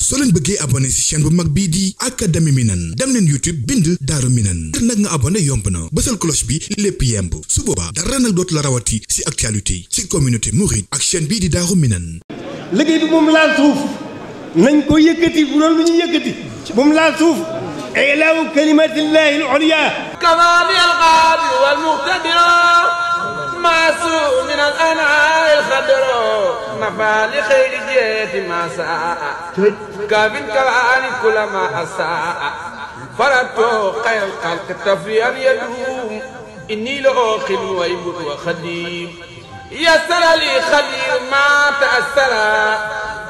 soo leen bëggee abonné ci chaîne bu mag bii di Académie Minane dem leen YouTube bind Daaru Minane ngir nag nga abonné yomb na bësal cloche bi lépp yemb su boobaa dara nag dootu la rawati ci actualité ci communauté mouride ak chaîne bii di Daaru Minane. liggéey bi moom laal suuf nañ ko yëkkati bu doon lu ñu yëkkati moom laal suuf ilaahu kalimatillahi al-ulya كمال القادر والمقتدر معصوم من الأنعاء الخضر نفى لخير جيت ما ساء كافٍ كوان كل ما أساء فردت خير الخلق تفريا يدوم إني لأخل ويبر وخديم يسر لي خليل ما تأثر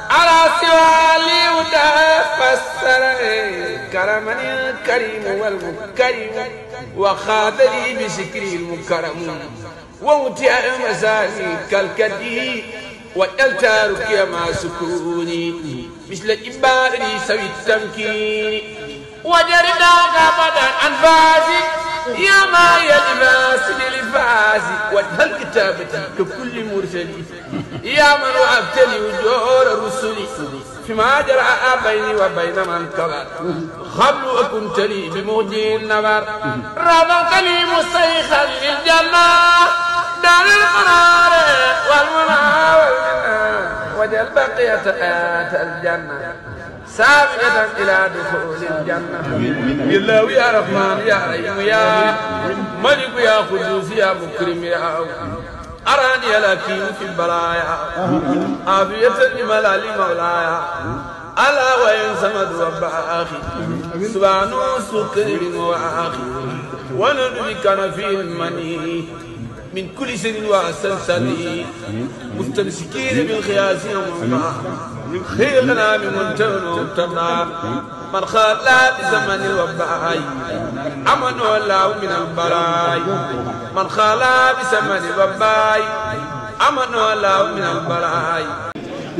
على سوى لي ودا فسر كرمني الكريم والمكرم وخاذ لي بشكري المكرم ومتع مساني كالكدي والتارك مع سكوني مثل إباري سوي التمكين وجرداك أبدا أنفاسي يا ما يلباس للفاسي وجه الكتابة ككل مرسل يا من وأبتلي وجور رسلي فيما جرى بيني وبين من كبر قبل وكنت لي بمهدي النظر رافقت لي مستيخا للجنة دار القرار والمنى والمنى وجل بقية آيات الجنة سابقة إلى دخول الجنة بالله يا رحمن يا رحيم يا ملك يا قدوس يا مكرم يا أراني لكن في البلايا عافية لملال مولايا ألا وإن سمد وباخي سبحانه سكر وآخي ونبيك في المني من كل سن وسلسل مستمسكين بالخياس ومما خير لنا بمنتهى ومتضى من خلى بزمن الوباء أمن الله من البلاء من خلى بزمن الوباء أمن الله من البلاء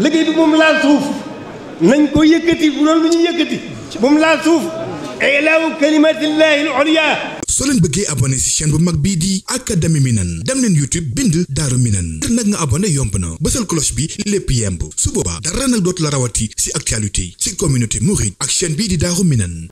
liggéey bi moom laal suuf nañ ko yëkkati bu doon lu ñu yëkkati moom laal suuf ilaahu kalimatillahi al-ulya. soo leen bëggee abonné ci chaîne bu mag bii di Académie Minane dem leen YouTube bind Daaru Minane ngir nag nga abonné yomb na bësal cloche bi lépp yemb su boobaa dara nag dootu la rawati ci actualité ci communauté mouride ak chaîne bii di Daaru Minane.